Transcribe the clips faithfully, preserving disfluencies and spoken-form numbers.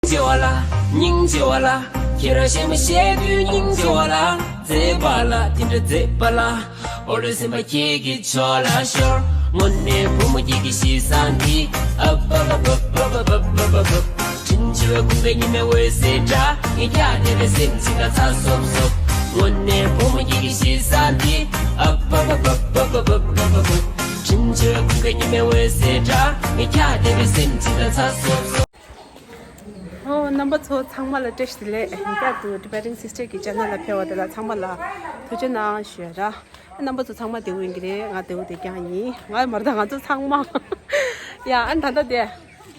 ཆེ་བ་ལ། སྙིང་རྗེ་བ་ལ། ཁྱེད་རང་གཞན་མ་བཤད་དུས་སྙིང་རྗེ་བ་ལ། མཛེས་པ་ལ་དེ་འདྲ་མཛེས་པ་ལ། འོ་ལོ་སེམས་པ་ཁྱེད་ཀྱི་ཕྱོགས་ལ་ཤོར། དངོས་གནས་བུ་མོ་ཁྱེད་ཀྱི་གཤིས་བཟང་འདི། ཨ་བ་བ་བ། དྲིན་ཆེ་བའི་ཁུག་པའི་ཉི་མའི་འོད་ཟེར་འདྲ། ངས་ཁྱེད་བལྟས་པའི་སེམས་ཅིག་ལ་ཚ་སོབ་སོབ། དངོས་གནས་བུ་མོ་ཁྱེད་ཀྱི་གཤིས་བཟང་འདི། ཨ་བ་བ་བ། དྲིན་ཆེ་བའི་ཁུག་པའི་ཉི་མའི་འོད་ཟེར་འདྲ། ངས་ཁྱེད་བལྟས་པའི་སེམས་ཅིག་ལ་ཚ་སོབ་སོབ། ཨོ། རྣམ་པ་ཚོ་ཚང་མ་ལ་བཀྲ་ཤིས་བདེ་ལེགས། ཡིན་ཀྱང་དུ་Tibetan Sister གི་channel ལ་ཕེབས་པ་དེ་ལ་ཚང་མ་ལ་ཐུགས་རྗེ་གནང་ཞུ་ཡ་ར། རྣམ་པ་ཚོ་ཚང་མ་བདེ་པོ་ཡིན་གྱི་རེད། ང་བདེ་པོ་བདེ་རྐྱང་ཡིན། ང་མ་རེད་ད། ང་ཚོ་ཚང་མ། ཡ། ཨ་ནི་ད་ལྟ་དེ།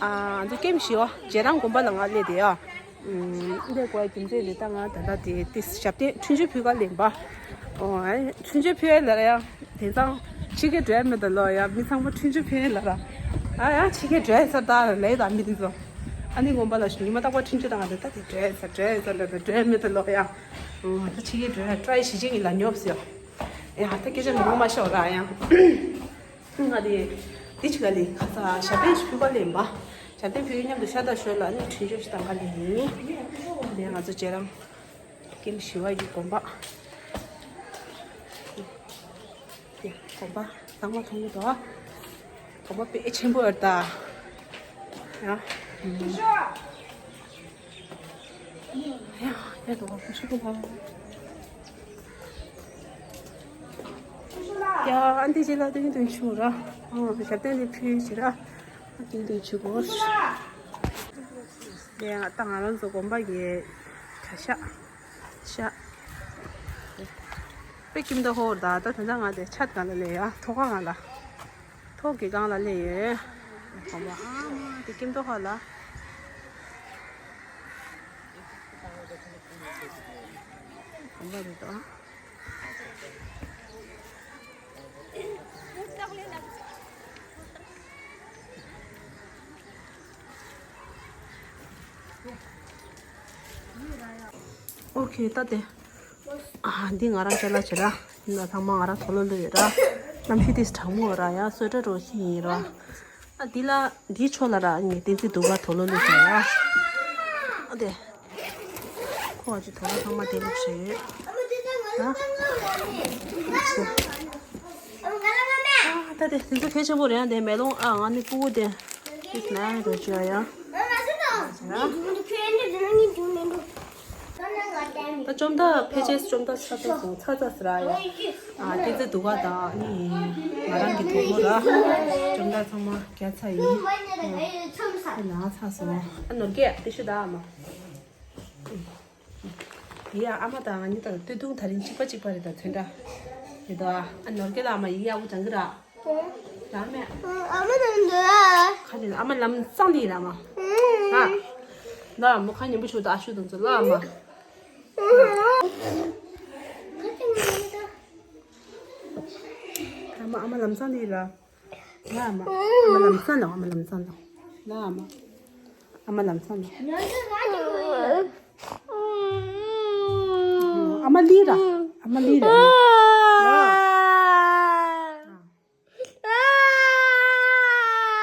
ཨ། ང་ཚོ་ཀེམ་བཞི་པ་རྗེ་རང་དགོན་པ་ལ་ང་སླེབས་བསྡད་ཡ། ཨུམ། འདི་གོ་རྒྱུ་མཚན་ནི་ད་ང་ད་ལྟ་དེ་དེ་ཞབས་བརྟན་འཕྲིན་བཅོལ་ཕུལ་ག་སླེབས་པ། ཨོ། ཨ། འཕྲིན་བཅོལ་ཕུལ་ལ་ཡ། དེང་སང་ཕྱི་རྒྱལ་འགྲོ་ཡ་མེད་ད་ལོ་ཡ། མི་ཚང་མ་འཕྲིན་བཅོལ་ཕུལ་ལ་ར། ཨ་ཡ། ཕྱི་རྒྱལ་འགྲོ་ཡ་ཚར་ད་ལས་ད་མི་དེ་ཚོ། ཨ་ནི་དགོན་པ་ལ་ཉི་མ་རྟག་པར་འཕྲིན་བཅོལ་བཏང་ད་ད་དེ་འགྲོ་ཡ་ཚར་འགྲོ་ཡ་ཚར་ད་ད་འགྲོ་ཡ་མེད་ད་ལོ་ཡ། ཨོ། ད་ཕྱི་རྒྱལ་འགྲོ་ཡ་ཊ་རའི་ཞིག་བྱེད་ཀྱི་ལ་ཉོབ་སི་ཡ། ཡ། ད་སྐད་ཆ་མང་པོ་མ་ཤོད་ར་ཡ། ང་དེ་དེ་ཅི་ག་ལི་ཁ་ས་ཞབས་བརྟན་ཞིག་ཕུལ་ག་ལེན་པ། ཞབས་བརྟན་ཕུལ་མཉམ་དུ་ཤ་སྟག་ཞོལ་ལ་ནི་འཕྲིན་བཅོལ་ཞིག་བཏང་ག་ལེན་ཡིན། དེ་ང་ཚོ་རྗེ་རང་ཀེམ་བཞི་པ་ཡི་དགོན་པ། དེ་དགོན་པ་ཚང་མ་མཐོང་གི་འདུག་དགོན་པ་དཔེ་ཆེན་པོ་ཡོད་ད། ཡ། ཡ། ཡ། དགོན་པ་ཆེན་པོ་ལ། ཡ། ཨ་འདི་ཅི་ལ་དེང་དུ་ཆུ་ར། ཨ། ཞབས་བརྟན་དེ་ཕུལ་ཞིག་ར། ཨ་དེང་དུ་ཆུ་གོ། ཡ། ད་ང་རང་ཚོ་དགོན་པ་གི་གྲྭ་ཤག་ཤག་དཔེ་ཁྱིམ་ཐོག་ཧོར་ད། ད་ད་ང་དེ་ཆ་གང་ལ་སླེབས་ཡ། ཐོག་ཁ་གང་ལ། ཐོག་གི་སྒང་ལ་སླེབས་ཡོད། གོམ་པ་ཨ་མ་དེ་ཀེམ་ཐོག་ཁ་ལ། གོམ་པ་རེད་དོ། ཨོ་ཁེ། ད་དེ། ཨ། འདི་ང་རང་ཅ་ལག་བྱེད་ར། འདི་ལ་ཚང་མ་ང་རང་དུག་ལོག་བླུགས་ཡོད་ར། གནམ་གཤིས་དེ་གྲང་མོ་ར་ཡ། སོ་ཊར་རོ་ཤི་ཡིན་ར། ཨ། འདི་ལ་འདིའི་ཕྱོགས་ལ་ར་ངས་བསྟན་འཛིན་དུ་ག་དུག་ལོག་བླུགས་བྱས་ར། ཨ་དེ། ཁོ་ཨ་ཅི་དུག་ལོག་ཚང་མ་དེ་བླུགས་བྱས་ཡོད་ར། ཨ། ད་དེ་དེ་ཚོ་གལ་ཆེན་པོ་རེད་ཡ། དེ་མེ་ལོང་། ཨ། ང་ནི་སྤུ་གུ་དེ། ད་བཅོམ་ཐབས་ཕལ་ཆེར་བཅོམ་ཐབས་ཚར་ཚར་སོང་། ཚར་ཚར་ཟེར་ར་ཡ། ཨ། བསྟན་འཛིན་དུ་ག་དང་ནི་ང་རང་གི་དུག་ལོག་ར། བཅོམ་ཐབས་ཚང་མ་རྒྱག་ཚར་ཡིན། ཨ། ལངས་ཚར་སོང་། ཨ། ནོར་རྒྱས་དེ་ཤུ་ད་ཨ་མ། དེ་ཡ་ཨ་མ་དང་ང་གཉིས་དང་སྟོད་ཐུང་དེ་རིང་གཅིག་པ་གཅིག་པ་རེད་ད། ཚོན་ཁྲ་རེད་དོ། ཨ། ནོར་རྒྱས་ལ་ཨ་མ་ཡི་གེ་ཡག་པོ་སྦྱང་གི་ར། ལ་མེ། ཨ་མ་ལམ་འདི། ཁ་ནས་ཨ་མ་ལམ་སང་ནི་ར་མ། ཨ། ལ་མོ་ཁ་ཉན་པོ་ཆུ་ད་ཨ་ཤུ་དང་ཚོ་ལ་ཨ་མ། ཨ་མ། ཨ་མ་ལམ་སང་ནི་ར། ལ་ཨ་མ། ཨ་མ་ལམ་སང་ལ། ཨ་མ་ལམ་སང་ལ། ལ་ཨ་མ། ཨ་མ་ལམ་སང་ལ། ཨ་མ་ལི་ར། ཨ་མ་ལི་ར། ལ།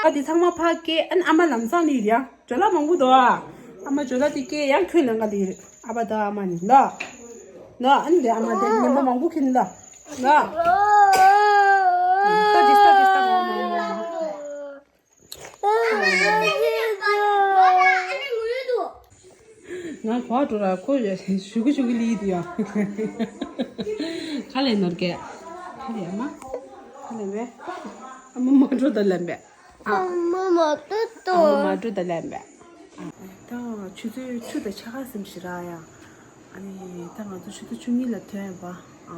ཨ། དེ་ཚང་མ་ཕ་སྐད། ཨ་ནི་ཨ་མ་ལམ་སང་ལི་ར། ཇོ་ལ་མང་པོ་འདུག་ཨ། ཨ་མ་ཇོ་ལ་དེ་སྐད་ཡང་ཁྱོད་ལ་འགའ་ལི་ར། ཨ་ཕ་ད་ཨ་མ་ནི་ལ། ལ། ཨ་ནི་དེ་ཨ་མ་དེ་ཉན་པོ་མང་པོ་ཁྱོད་ལ། ལ། ད་ཇི་ལྟ་ཇི་ལྟ་མང་མང་མང་མང་། ང་གོ་འགྲོ་ར། ཁོ་ཞུ་གི་ཞུ་གི་ལི་དུ་ཡ། ཁ་ལས་ནོར་གེ། ཁ་ལས་ཨ་མ། ཁ་ལས་མེ། ཨ་མ་མ་འགྲོ་ད་ལན་པས། ཨ། ཨ་མ་མ་འགྲོ་ད། ཨ་མ་མ་འགྲོ་ད་ལན་པས། ཨ། ད་ཆུ་ཚོད་བཅུ་དང་ཕྱེད་ཀ་ཙམ་ཞིག་རག་ཡ། ཨ་ནི་ད་ང་ཚོ་ཆུ་ཚོད་བཅུ་གཉིས་ལ་ཐོན་ཡོད་པ། ཨ།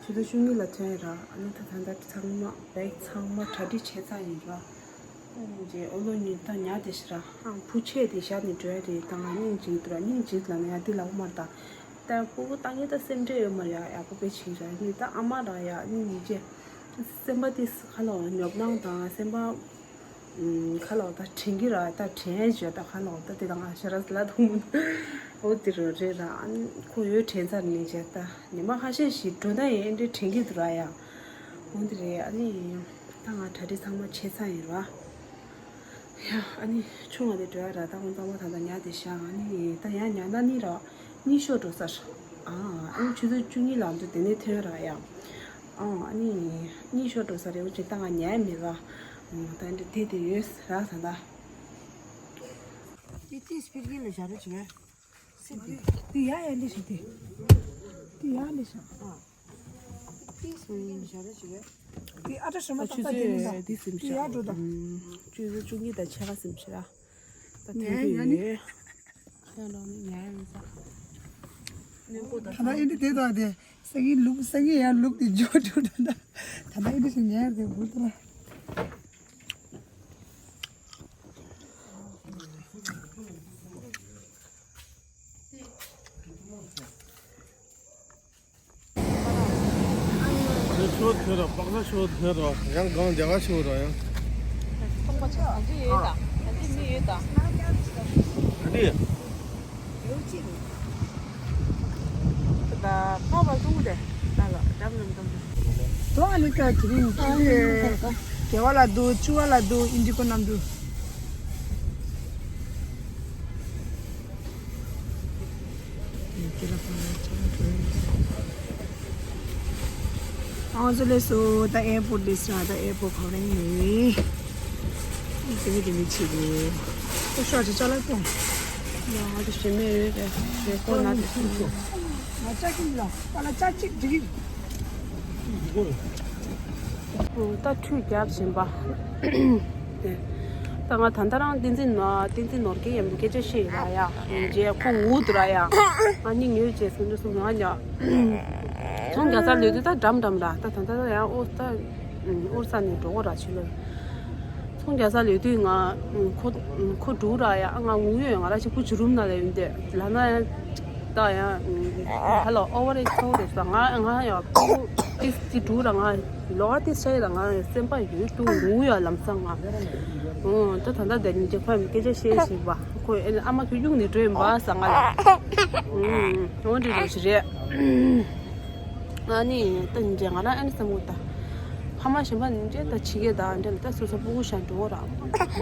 ཆུ་ཚོད་བཅུ་གཉིས་ལ་ཐོན་ར། ཨ་ནི་ད་ད་ལྟ་ཚང་མ་བེག་ཚང་མ་གྲ་སྒྲིག་བྱས་ཚར་ཡིན་ར། ཨ་ནི་རྗེས་ཨོ་ལོ་ཉིན་ད་ཉལ་བསྡད་ཤག་ར། ཨ། བུ་ཆེ་དེ་བཞག་ནས་འགྲོ་ཡ་རེད། ད་ང་སྙིང་རྗེ་འདུག་ར། སྙིང་རྗེ་ལ་ན་ཡ་དེ་ལ་འོ་མར་ད། ད་སྤུ་གུ་ལྟ་ངན་ད་སེམས་ཁྲལ་ཡོད་མ་རེད་ཡ། ཡག་པོ་དཔེ་བྱེད་ར། ཨ་ནི་ད་ཨ་མ་ར་ཡ། ཨ་ནི་ཉིན་རྗེས་སེམས་པ་དེ་ཁ་ལོ་ཉོབ་སྣང་དང་སེམས་པ། ཁ་ལོག་ད་དྲན་གྱི་ར། ད་དྲན་བྱས་ད་ཁ་ལོག་ད་དེ་དང་ཨ་ཤ་ར་ལ་དུང་། འོ་དེ་རུ་རེད་ར། ཨ་ནི་ཁོ་ཡོད་དྲན་ཚར་ནས་བྱས་ད་ཉི་མ་ཁ་ཤས་ཤིག་འགྲོ་ན་ཡང་ཨེ་འདྲའི་དྲན་གྱི་འདུག་ར་ཡ། འོ་དེ་རེད། ཨ་ནི་ད་ང་གྲ་སྒྲིག་ཚང་མ་བྱས་ཚར་ཡིན་ར། ཡ། ཨ་ནི་ཆུང་བ་དེ་འགྲོ་ཡ་ར། ད་ཁོང་ཚང་མ་ད་ལྟ་ཉལ་བསྡད་ཤག་ཨ་ནི་ད་ཡང་ཉལ་ན་ནི་ར་གཉིད་ཤོར་འགྲོ་ས་ར། ཨ་ཨ་ནི་ཆུ་ཚོད་བཅུ་གཉིས་ལ་འདུག་དེ་ནས་ཐོན་ར་ཡ། ཨ་ཨ་ནི་གཉིད་ཤོར་འགྲོ་ས་རེད། འོ་ཅིག་ད་ང་ཉལ་མེད་ར། ད་འདི་དེ་དེ་ཡོད་ར་ད་ད། དེ་ཏིས་ཕིར་གིན་ལ་བཞག་རོགས་བྱེད། དེ་ཡ་ཡ་འདི་ཞིག་དེ། དེ་ཡ་འདི་ཞིག་ཨ། དེ་སུ་ཡིན་ཞག་རེ་ཞིག་རེད། དེ་ཨ་ཏྲ་ཤ་མ་ད་ཏག་ཏག་དེ་ཡིན་ད། དེ་སེམས་དེ་ཤ། ཡ་འགྲོ་ད། ཆུ་ཚོད་བཅུ་གཉིས་དང་ཕྱེད་ཀ་སེམས་ཤ་ར། ད་ཐོན་གྱི་ཡོད། ཡ་ལོ་ནི་ཉལ་ཡིན་ས། ནོན་པོ་ད། ད་ད་ཨེ་འདི་དེ་དང་དེ་སང་ཉིན་ལུག་སང་ཉིན་ཡང་ལུག་དེ་འཇོག་འགྲོ་ད། ད་ད་ཨེ་འདི་ཞིག་ཉལ་དེ་བུ་ད། ཆུ་བོ་ཐོན་རོགས། པག་ས་ཆུ་བོ་ཐོན་རོགས། ཡང་གང་རྒྱ་གར་ཆུ་བོ་རོགས་ཡང་། སྟོང་པ་ཆ་ཚང་ཅི་ཡོད་ད། ཚང་ཅི་མི་ཡོད་ད། ཨ་ནི། ད་ཕ་བ་སུ་དེ་ད་ལ་འགྲམ་ནམ་དང་། དོ་ཨ་ནི་ཀ་དེ་རིང་ཨ་ནི་རྒྱལ་བ་ལ་འདུག་ཆུ་བ་ལ་འདུག་ཨིན་ཌི་གོ་ནམ་འདུག་ཨང་ཟོ་ལེ་སོ་ད་ཨེར་པོར་ཌི་སི་ད་ཨེར་པོར་ཁོ་རང་ནི་དེ་མི་དེ་མི་ཆེ་གི་ད་ཤོག་ཅི་ཅ་ལག་ཏོ་ཡང་དེ་ཞེ་མེད་ཡོད་དེ་ཞེ་ཁོ་ན་དེ་སུ་ཆོ། ང་ཅག་གིན་ལ་ཨ་ལ་ཅག་ཅིག་འགྲིག་གི། ད་ཁྲུས་རྒྱབ་བཞིན་པ། ད་ང་ད་ལྟ་རང་བསྟན་འཛིན་ནོར་བསྟན་འཛིན་ནོར་རྒྱས་ཡམ་སྐད་ཆ་བཤད་ཡོད་ར་ཡ། རྗེས་ཁོ་ངུ་འདུག་ར་ཡ། ང་གཉིད་ཉལ་བྱས་སོང་འདུག་སོང་ང་ཉ། ཚོང་རྒྱག་ས་ལོས་དུས་ད་འགྲམ་འགྲམ་ར། ད་ད་ལྟ་ཡང་ཨོ་ད་ཨོ་ས་ནས་འགྲོ་གོ་ར་ཆེ་ལོ། ཚོང་རྒྱག་ས་ལོས་དུས་ང་ཁོ་ཁོ་འགྲོ་ར་ཡ། ང་ངུ་ཡོད། ང་ར་ཅིག་བུ་ཅི་རུམ་ན་ལ་ཡོད་འདི་ལ་ན་ཡ། ད་ཡང་ཧ་ལོ་ཨོ་བར་ཨེག་ཚོགས་རེད་ས། ང་ང་ཡང་ཏིས་ཏི་འགྲུག་ར། ང་ལོག་ཨ་ཏིས་ཤ་ཡི་ལ་ང་སེམས་པ་ཡོད་དུ་ངུ་ཡ་ལམ་སང་ང་། ཨོ་ད་ད་ད་དེ་ཉིན་རྗེ་ཁོ་ཡང་སྐད་ཆ་བཤད་ཞིག་པ་ཁོ་ཨེ་ཨ་མ་ཁྱོད་གཡུག་ནས་འགྲོ་ཡིན་པ་ས་ང་ལ། ཨོ་འདྲི་རོ་ཞིག་རེད། ཨ་ནི་ད་ཉིན་རྗེ་ང་རང་ཨེ་ནི་བསམ་གོ་ད། ཕ་མ་གཞན་པ་ནི་འདྲེ་ད་ཕྱི་རྒྱལ་དང་འདྲེ་ལ་ད་སོ་སོ་སྤུ་གུ་ཤ་འགྲོ་ར།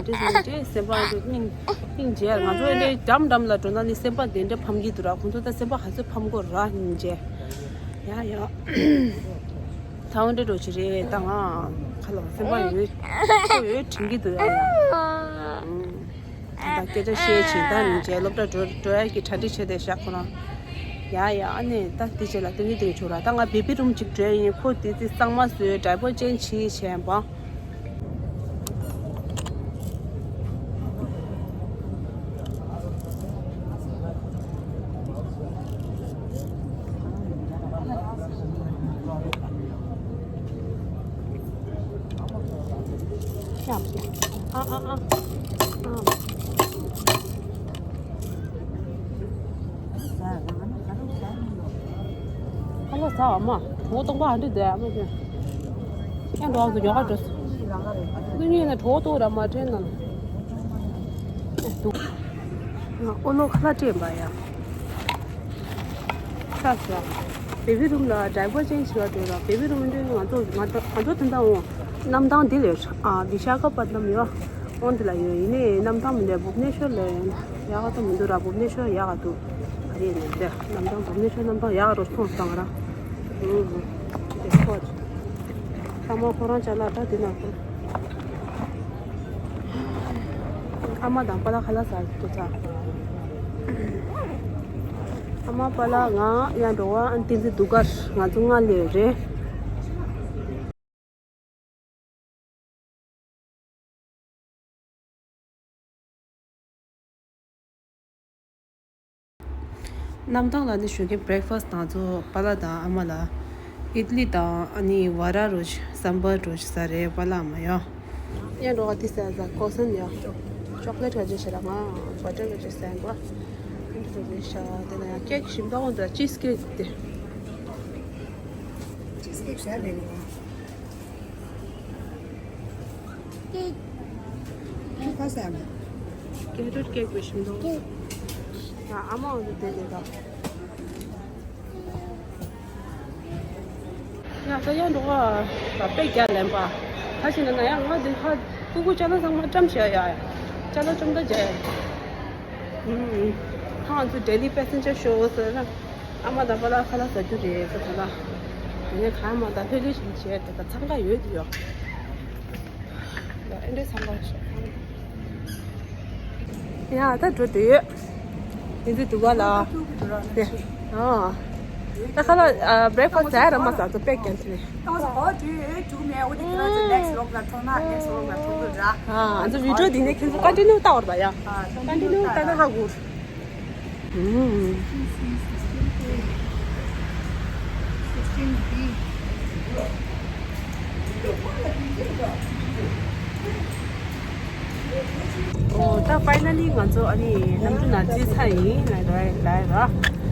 འདྲེ་སོ་ནི་འདྲེ་སེམས་པ་འདྲེ་སྙིང་སྙིང་རྗེ། ང་ཚོ་ཨེ་ནས་འགྲམ་འགྲམ་ལ་འགྲོ་ན་ནི་སེམས་པ་དེ་འདྲ་ཕམ་གྱི་འདུག་ར། ཁོང་ཚོ་ད་སེམས་པ་ག་ཚོད་ཕམ་གོ་ར་སྙིང་རྗེ། ཡ་ཡ། ད་འོ་འདྲེ་འགྲོ་ཅི་རེད་ད་ང་ཁ་ལོ་སེམས་པ་ཡོད་ཁོ་ཡོད་དྲན་གྱི་འདུག་ཡ་ཡ། ད་སྐད་ཆ་བཤད་ཕྱིན་ད་སྙིང་རྗེ་སློབ་གྲྭ་འགྲོ་འགྲོ་ཡ་གི་གྲ་སྒྲིག་བྱས་ཏེ་བཞག་ཁོ་རང་། ཡ་ཡ། ཨ་ནི་ད་དེ་རྗེས་ལ་སྟོན་གྱི་དེ་ཆོག་ར། ད་ང་བེ་བི་རུམ་གཅིག་འགྲོ་ཡིན། ཁོ་དེ་དེ་གཙང་མ་བཟོས་ཌའི་པར་ཅེན་ཇི་བྱས་པ། ཨ་ཨ་ཨ། ཨ་ལ་ཟ་བ་མ། གྲོགས་སྟོང་པ་ཨ་འདྲི་དེ་ཨ་མ་ཅན། ཡང་འགྲོ་བ་ཚོ་ཉོ་ག་འགྲོ། སུ་གཉིས་ན་གྲོགས་ཏོ་ར་མ་དྲན་ན། འདུག་ཨོ་ལོ་ཁ་ལག་སྤྲད་པ་ཡ། ཁ་ཟ། བེ་བི་རུམ་ལ་ཌའི་པར་ཅེན་ཇི་བྱེད་པ་འགྲོ་ར། བེ་བི་རུམ་འདི་ང་ཚོ་ང་ཚོ་ང་ཚོ་དེ་འདྲ་འོང་། གནམ་ཐང་འདི་ལས་ཨ་བི་ཤ་ཁ་པ་ཏམ་ཡོད། འོང་འདི་ལ་ཡོད། ཡིན་ནའི་གནམ་ཐང་མི་འདྲ་བུབ་ནེ་ཤོར་ལ་ཡོད། ཡག་ག་ཏོ་མི་འདུག་ར། བུབ་ནེ་ཤོར་ཡག་ག་འདུག་ག་རེ་ཡིན་ནའི་འདི་གནམ་ཐང་བུབ་ནེ་ཤོར་གནམ་ཐང་ཡག་ག་རོ་སོང་སང་ར། ཨུ་ཧུ། དེ་ཁོ་ཚང་མ་ཁོ་རང་ཅ་ལག་ད་འདི་ན་ཁོ། ཨ་མ་དང་པཱ་ལགས་ཁ་ལག་ཟ་འདུག་ཚ། ཨ་མ་པཱ་ལགས་ང་ཡང་འགྲོ་བ་ཨན་ཏིན་ཙི་འདུག་གར་ང་ཚོ་སྔ་ལས་རེད། གནམ་ཐང་ལ་ནི་ཞོགས་ཀས་བྷི་རེག་ཕ་སི་ང་ཚོ་པཱ་ལགས་དང་ཨ་མ་ལ་ཨིད་ལི་དང་ཨ་ནི་ཝ་ར་རོ་ཅི་སམ་བར་རོ་ཅི་ཟ་རེད་པཱ་ལགས་མ་ཡོང་། ཡང་འགྲོ་བ་དེ་ཟ་ཟ་ཀོ་སན་ཡ། ཅོག་ལེ་ཊི་ག་ཅི་ཤ་ར་ང་བ་ཊར་ག་ཅི་ཟ་ཡང་གོ། ཨིན་དྲི་རེ་ཤ་དེ་ན་ཡང་ཀེག་ཞིམ་པོ་འོང་འདུག་ཅིས་ཀེག་དེ། ཅིས་ཀེག་ཟ་ལེ་ནི། ཀེག་ཁ་ཟ་ན། ཀེ་རོཊ་ཀེག་པོ་ཞིམ་འདུག་ཀེག་ཨ་མ་འོ་དེ་ལས་ཀ་ཡ་ད་ཡ་འགྲོ་བ་དཔེ་རྒྱ་ལེན་པ། ད་ཕྱིན་ན་ཡ་ང་འདི་ཧ་ཀུ་ཀུ་ཅ་ལག་ཚང་མ་བཀྲམ་བྱས་ཡ། ཅ་ལག་ཅུང་ད་མཇལ། ཧང་ཚོ་daily passenger show ཟེར་ན། ཨ་མ་དང་པཱ་ལགས་ཁ་ལག་ཟ་རྒྱུ་རེད་ཟེར་ད་ལ། དེ་ནས་གང་མ་དང་ལྷོད་ལྷོད་བྱས་བྱས་ད་ད་འཚང་ཁ་ཡོད་དུ་ཡོད། ད་ཨེ་འདྲས་འཚང་ཁ་ཡོད། ཡ་ད་འགྲོ་འདོད་ཡོད། ཡིན་ཚེ་འདུག་ག་ལ། དེ། ཨ། ད་ཁ་ལག་ཨ་breakfast ཟ་ཡ་ར་མ་ཟ་ཚོ་པེག་ཀན་ཚེ། ཨ་ང་ཚོ་འོ་དུས་ཨེ་དུ་མེ་འོ་དེ་ཁྱེད་རང་ཚོ་next vlog ལ་ཐོང་ན་next vlog ལ་ཐོང་གི་ར། ཨ་ང་ཚོ་video འདི་ནས་ཁྱེད་ཚོ་continue ལྟ་བར་ད་ཡ། ཨ་continue ལྟ་ན་ཧ་གོ། ཨུམ། ཨོ་ད་finally ང་ཚོ་ཨ་ནི་གནམ་གྲུ་ནང་འཛུལ་ཚར་ཡིན་ལ་ར་ལ་ར།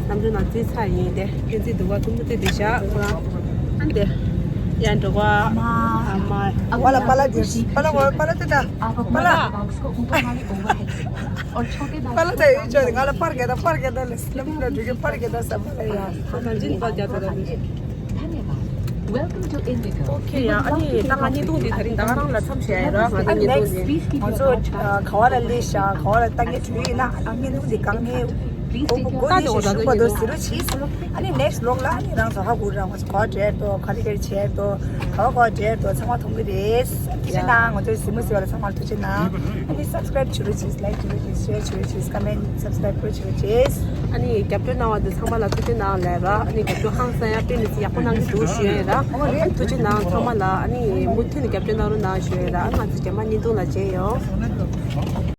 གནམ་གྲུ་ནང་འཛུལ་ཚར་ཡིན་ཏེ་ཁྱེད་ཚོས་འདུག་བ་ཐུམ་བུ་ཙེ་དེ་བཞག་ཁོ་རང་ཨ་འདི་ཡ་འགྲོ་བ་ཨ་མ། པཱ་ལགས་པཱ་ལགས་དེ་པཱ་ལགས་པཱ་ལགས་དེ་ད་པཱ་ལགས། པཱ་ལགས་དེ་ཡོད་ཅོག་ང་ལ་པར་གེ་ད་པར་གེ་ད་ལས་གནམ་གྲུ་ནང་འགྲོ་གི་པར་གེ་ད་ཟ་པ་ལ་ཡ། ད་ནང་འཛུལ་པར་རྒྱག་ད་ད་འདི། Welcome to Indigo. ཨོ་ཁེ་ཡ། ཨ་ནི་ད་ང་བརྙན་ཐུང་འདི་དེ་རིང་ད་ག་རང་ལ་མཚམས་བཞག་ཡ་ར། ང་ཚོ་བརྙན་ཐུང་འདི། ང་ཚོ་ག་བ་ལ་སླེབས་ཤག་ག་བ་ལ་ལྟ་མཁན་བྱུང་ཡིན་ན་ཨ་བརྙན་ཐུང་འདི་གང་ནས་ཁོ་བོ་གོ་དེ་ཞིག་ཞུགས་པ་དོ་ཟེར་རོ་ཆིས། ཨ་ནི་next vlog ལ་ཨ་ནི་རང་ཚོ་ཧ་གོ་ར་ང་ཚོ་ག་བ་བྲལ་དོ་ག་ལི་ག་ལི་བྱས་དོ་ག་བ་ག་བ་བྲལ་དོ་ཚང་མ་མཐོང་གི་རེད། ཐུགས་རྗེ་གནང་། ང་ཚོའི་གཟིགས་མོ་བཟོས་པ་ལ་ཚང་མ་ལ་ཐུགས་རྗེ་གནང་། ཨ་ནི་subscribe བྱེད་རོགས་བྱེད། like བྱེད་རོགས་བྱེད། share བྱེད་རོགས་བྱེད། comment subscribe བྱེད་རོགས་བྱེད། ཨ་ནི་རྒྱབ་སྐྱོར་གནང་བ་འདི་ཚང་མ་ལ་ཐུགས་རྗེ་གནང་ལབ་ར། ཨ་ནི་རྒྱབ་སྐྱོར་ཧང་སང་ཡ་དཔེ་མི་སྲིད་ཡག་པོ་གནང་གི་འདུག་ཞུ་ཡ་ཡིན་ར། ཨ་ནི་ཐུགས་རྗེ་གནང་ཚང་མ་ལ། ཨ་ནི་མུ་མཐུད་ནས་རྒྱབ་སྐྱོར་གནང་རོགས་གནང་ཞུ་ཡ་ཡིན་ར། ཨ་ང་ཚོ་རྗེས་མ་བརྙན་ཐུང་ལ་མཇལ་ཡོང་།